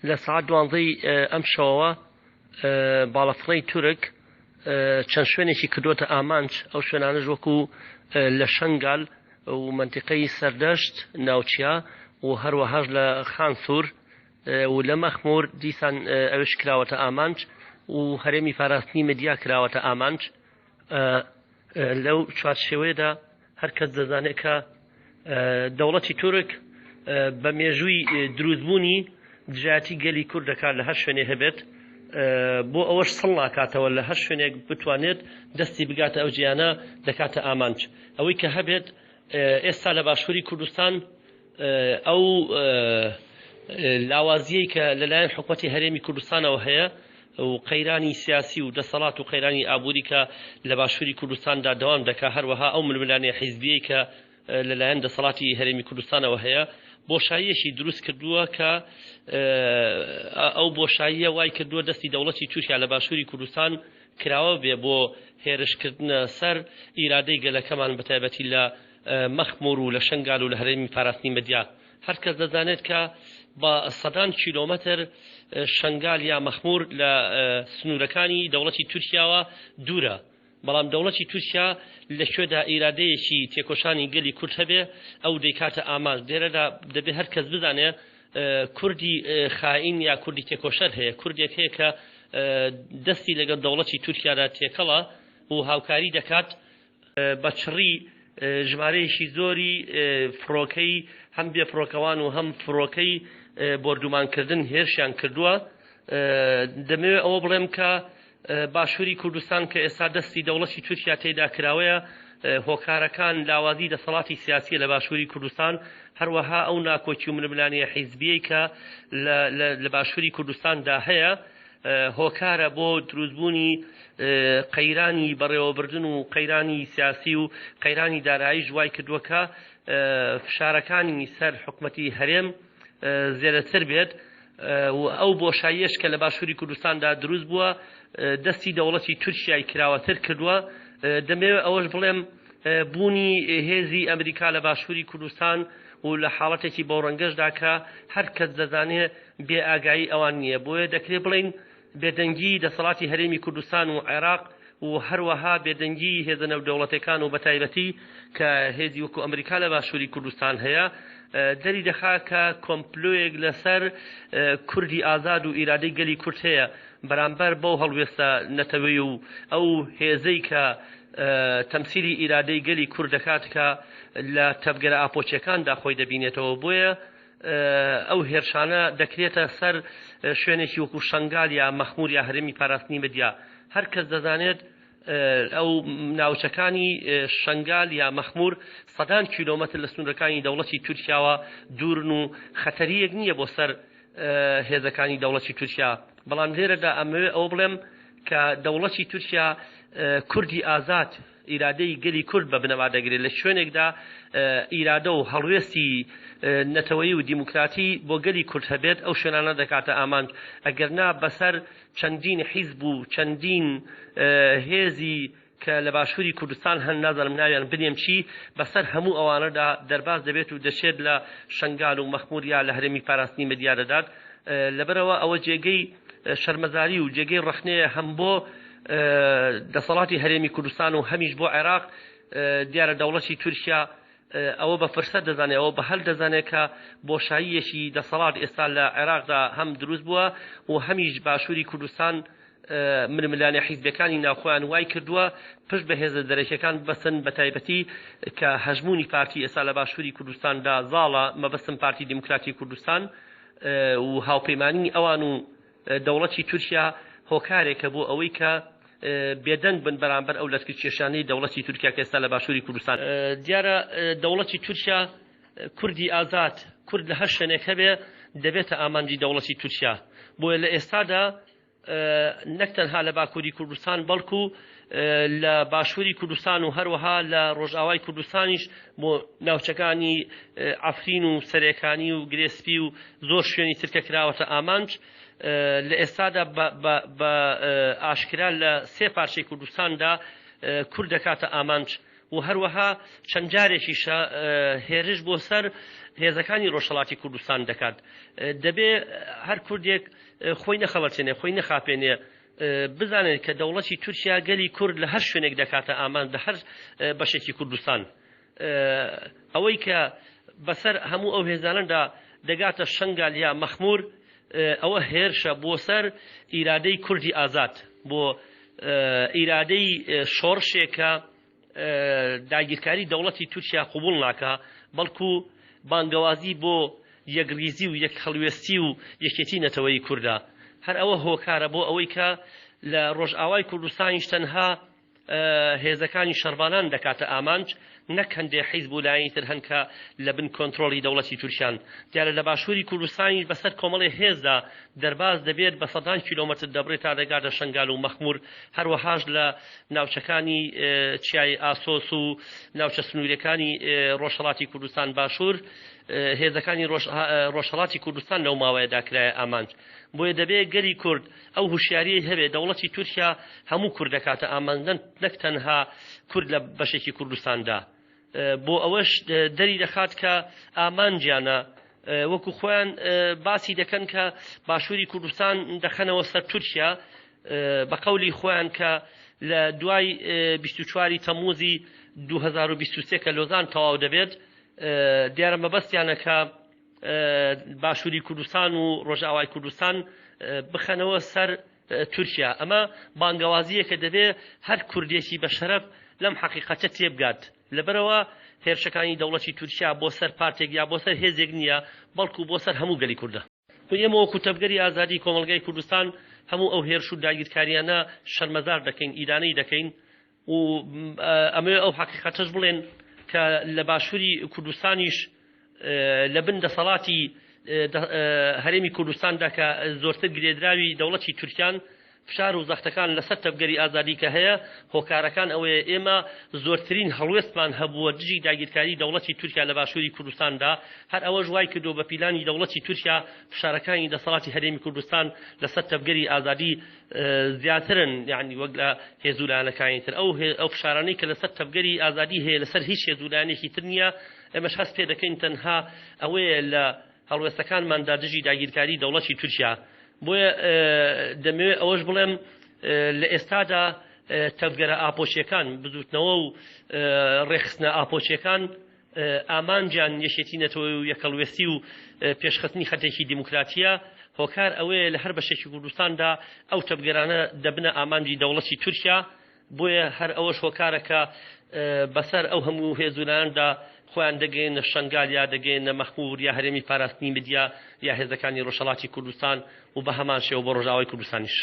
لە سەعات دوانزەی ئەمشەوەوە باڵەفڕەی تورک چەند شوێنێکی کردووەتە ئامانج، ئەو شوێنانەش وەکو لە شەنگال و مەنتیقەی سەردەشت ناوچیا و هەروەهاش لە خانسوور و لە مەخموور دیسان ئەوێش کراوەتە ئامانج و هەرێمی پاراستنی مەدیا کراوەتە ئامانج. لەو چوارچێوەیەدا هەر کەس دەزانێت کە دەوڵەتی تورک بە مێژووی دروستبوونی دژایەتی گەلی کورد دەکات لە هەر شوێنێ هەبێت بۆ ئەوەش سڵ ناکاتەوە لە هەر شوێنێک بتوانێت دەستی بگاتە ئەو جیانە دەکاتە ئامانج ئەوەی کە هەبێت ئێستا لە باشووری کوردستان ئەو لاوازیەی کە لەلایەن حکومەتی هەرێمی کوردستانەوە هەیە و قەیرانی سیاسی و دەسەڵات و قەیرانی ئابووری کە لە باشووری کوردستاندا دەوام دەکا، هەروەها ئەو ململانێ حیزبیەی کە لەلایەن دەسەڵاتی هەرێمی کوردستانەوە هەیە، بۆشاییەکی دروست کردووە کە ئەو بۆشاییە وای کردووە دەستی دەوڵەتی تورکیا لە باشووری کوردستان کراوە بێ بۆ هێرشکردنە سەر ئیرادەی گەلەکەمان بەتایبەتی لە مەخمور و لە شنگال و لە هەرێمی پاراستنی مەدیا. هەر کەس دەزانێت کە بە سەدان کیلۆمەتر شنگال یا مەخمور لە سنوورەکانی دەوڵەتی تورکیاوە دوورە، بەڵام دەوڵەتی تورکیا لە کوێدا ئیرادەیەکی تێکۆشانی گەلی کورد هەبێ ئەو دەیکاتە ئامانج. لێرەدا دەبێ هەر کەس بزانێ کوردی خائین یا کوردی تێکۆشەر هەیە، کوردێک هەیە کە دەستی لەگەڵ دەوڵەتی تورکیادا تێکەڵە و هاوکاری دەکات. بە چڕی ژمارەیەکی زۆری فڕۆکەی هەم بێفڕۆکەوان و هەم فڕۆکەی بۆردومانکردن هێرشیان کردووە. دەمەوێت ئەوە بڵێم کە باشووری کوردستان کە ئێستا دەستی دەوڵەتی تورکیا تێیدا کراوەیە، هۆکارەکان لاوازی دەسەڵاتی سیاسیە لە باشووری کوردستان، هەروەها ئەو ناکۆکی و ململانێ حیزبیەی کە لە باشووری کوردستاندا هەیە، هۆکارە بۆ دروستبوونی قەیرانی بەڕێوەبردن و قەیرانی سیاسی و قەیرانی داراییش وای کردووە کە فشارەکانی سەر حکومەتی هەرێم زێدەتر بێت و ئەو بۆشاییەش کە لە باشووری کوردستاندا دروست بووە دەستی دەوڵەتی تورکیای کراوەتر کردووە. دەمەوێت ئەوەش بڵێم بوونی هێزی ئەمریکا لە باشووری کوردستان و لە حاڵەتێکی بەو ڕەنگەشدا کە هەر کەس دەزانێ بێ ئاگایی ئەوان نییە، بۆیە دەکرێ بڵێین بێدەنگیی دەسەڵاتی هەرێمی کوردستان و عێراق و هەروەها بێدەنگیی هێزە نێودەوڵەتێکان و بەتایبەتی کە هێزی وەکوو ئەمریکا لە باشووری کوردستان هەیە دەری دەخا کە کۆمپلۆیەک لەسەر کوردی ئازاد و ئیرادەی گەلی کورد هەیە بەرامبەر بەو هەڵوێستە نەتەوەی و ئەو هێزەی کە تەمسیلی ئیرادەی گەلی کورد دەکات کە لە تەڤگەرە ئاپۆچیەکاندا خۆی دەبینێتەوە بۆیە ئەو هێرشانە دەکرێتە سەر شوێنێکی وەکو شەنگال یا مەخمور یا هەرێمی پاراستنی مەدیا. هەر کەس دەزانێت ئەو ناوچەکانی شەنگال یا مەخمور سەدان کیلۆمەتر لە سنوورەکانی دەوڵەتی تورکیاوە دوورن و خەتەریەک نییە بۆ سەر هێزەکانی دەوڵەتی تورکیا. بەڵام لێرەدا ئەمەوێ ئەوە بڵێم کە دەوڵەتی تورکیا کوردی ئازاد ئیرادەی گەلی کورد بە بنەما دەگرێت، لە شوێنێکدا ئیرادە و هەڵوێستی نەتەوەیی و دیموکراتی بۆ گەلی کورد هەبێت ئەو شوێنانە دەکاتە ئامانج، ئەگەرنا بەسەر چەندین حیزب و چەندین هێزی کە لە باشووری کوردستان هەن نازانم ناویان بنێم چی، بەسەر هەموو ئەوانەدا دەرباز دەبێت و دەچێت لە شەنگال و مەخمور یا لە هەرێمی پاراستنی مەدیا دەدات. لەبەرئەوە ئەوە جێگەی شەرمەزاری و جێگەی ڕەخنەیە هەم بۆ دەسەڵاتی هەرێمی کوردستان و هەمیش بۆ عێراق. دیارە دەوڵەتی تورکیا ئەوە بە فرسەت دەزانێت، ئەوە بە هەل دەزانێت کە بۆشاییەکی دەسەڵات ئێستا لە عێراقدا هەم دروست بووە و هەمیش باشووری کوردستان ململانێ حیزبیەکانی ناوخۆیان وای کردووە پشت بە هێزە دەرەکیەکان ببەستن، بەتایبەتی کە هەژموونی پارتی ئێستا لە باشووری کوردستاندا زاڵە، مەبەستم پارتی دیموکراتی کوردستان و هاوپەیمانیی ئەوان و دەوڵەتی تورکیا هۆکارێکە بۆ ئەوەی کە بێدەنگ بن بەرامبەر ئەو لەشکرکێشانەی دەوڵەتی تورکیا کە ئێستا لە باشووری کوردستان. دیارە دەوڵەتی تورکیا کوردی ئازاد، کورد لە هەر شوێنێک هەبێ دەبێتە ئامانجی دەوڵەتی تورکیا، بۆیە لە ئێستادا نەک تەنها لە باکووری کوردستان بەڵکو لە باشووری کوردستان و هەروەها لە ڕۆژئاوای کوردستانیش بۆ ناوچەکانی عەفرین و سەرێکانی و گرێسپی و زۆر شوێنی تر کە کراوەتە ئامانج لە ئێستادا بە ئاشکرا لە سێ پارچەی کوردستاندا کورد دەکاتە ئامانج. و هەروەها چەند جارێکیشە هێرش بۆ سەر هێزەکانی ڕۆژهەڵاتی کوردستان دەکات. دەبێ هەر کوردێک خۆی نەخەڵەتێنێ، خۆی نەخاپێنێ، بزانێت کە دەوڵەتی تورکیا گەلی کورد لە هەر شوێنێک دەکاتە ئامانج، لە هەر بەشێکی کوردستان. ئەوەی کە بەسەر هەموو ئەو هێزانەدا دەگاتە شەنگال یا مەخمور، ئەوە هێرشە بۆ سەر ئیرادەی کوردی ئازاد، بۆ ئیرادەی شۆڕشێک کە داگیرکاری دەوڵەتی تورکیا قبوڵ ناکا، بەڵکو بانگەوازی بۆ یەکڕیزی و یەکهەڵوێستی و یەکێتی نەتەوەیی کوردە. هەر ئەوە هۆکارە بۆ ئەوەی کە لە ڕۆژئاوای کوردستانیش تەنها هێزەکانی شەڕڤانان دەکاتە ئامانج، نەک هەندێ حیزب و لایەنی تر هەن کە لە بن کۆنترۆڵی دەوڵەتی تورکیان. دیارە لە باشووری کوردستانیش بەسەر کۆمەڵێ هێزدا دەرباز دەبێت، بە سەدان کیلۆمەتر دەبڕێت تا دەگاتە شەنگال و مەخموور، هەروەهاش لە ناوچەکانی چیای ئاسۆس و ناوچە سنووریەکانی ڕۆژهەڵاتی کوردستان باشوور، هێزەکانی ڕۆژهەڵاتی کوردستان لەو ماوەیەدا کرایە ئامانج. بۆیە دەبێ گەلی کورد ئەو هوشیاریەی هەبێ دەوڵەتی تورکیا هەموو کورد دەکاتە ئامانج نەک تەنها کورد لە بەشێکی کوردستاندا. بۆ ئەوەش دەری دەخات کە ئامانجیانە وەکو خۆیان باسی دەکەن کە باشووری کوردستان دەخەنەوە سەر تورکیا، بە قەولی خۆیان کە لە دوای 24 تەمموزی 2023 کە لۆزان تەواو دەبێت، دیارە مەبەستیانە کە باشووری کوردستان و ڕۆژئاوای کوردستان بخەنەوە سەر تورکیا. ئەمە بانگەوازییەکە دەبێ هەر کوردێکی بە شەرەف لەم حەقیقەتە تێبگات. لەبەرئەوە هێرشەکانی دەوڵەتی تورکیا بۆ سەر پارتێک یا بۆ سەر هێزێک نییە، بەڵکو بۆ سەر هەموو گەلی کوردە. ئێمە وەکو تەڤگەری ئازادیی کۆمەڵگای کوردستان هەموو ئەو هێرش و داگیرکارییانە شەرمەزار دەکەین، ئیدانەی دەکەین و ئەمەوێ ئەو حەقیقەتەش بڵێن کە لە باشووری کوردستانیش لە بن دەسەڵاتی هەرێمی کوردستاندا کە زۆرتر گرێدراوی دەوڵەتی تورکیان، فشار و زەختەکان لەسەر تەڤگەری ئازادی کە هەیە، هۆکارەکان ئەوەیە ئێمە زۆرترین هەڵوێستمان هەبووە دژی داگیرکاری دەوڵەتی تورکیا لە باشووری کوردستاندا، هەر ئەوەش وای کردووە بە پیلانی دەوڵەتی تورکیا فشارەکانی دەسەڵاتی هەرێمی کوردستان لەسەر تەڤگەری ئازادی زیاترن، یانی وەک لە هێز و لایەنەکانی تر. ئەو ئەو فشارانەی کە لەسەر تەڤگەری ئازادی هەیە لەسەر هیچ هێز و لایەنێکی تر نییە، ئێمەش هەست پێ دەکەین تەنها ئەوەیە لە هەڵوێستەکانماندا دژی داگیرکاری دەوڵەتی تورکیا. بۆیە دەمەوێت ئەوەش بڵێم لە ئێستادا تەڤگەرە ئاپۆچیەکان، بزوتنەوە و ڕێکخستنە ئاپۆچیەکان ئامانجیان یەکێتی نەتەوەی و یەکەڵوێستی و پێشخستنی خەتێکی دیموکراتیە. هۆکار ئەوەیە لە هەر بەشێکی کوردستاندا ئەو تەڤگەرانە دەبنە ئامانجی دەوڵەتی تورکیا، بۆیە هەر ئەوەش هۆکارە کە بەسەر ئەو هەموو هێز و لایەندا خۆیان دەگەیەننە شەنگال یا دەگەیەننە مەخموور یا هەرێمی پاراستنی مدیا یا هێزەکانی ڕۆژهەڵاتی کوردستان و بە هەمان شێوە بۆ ڕۆژئاوای کوردستانیش.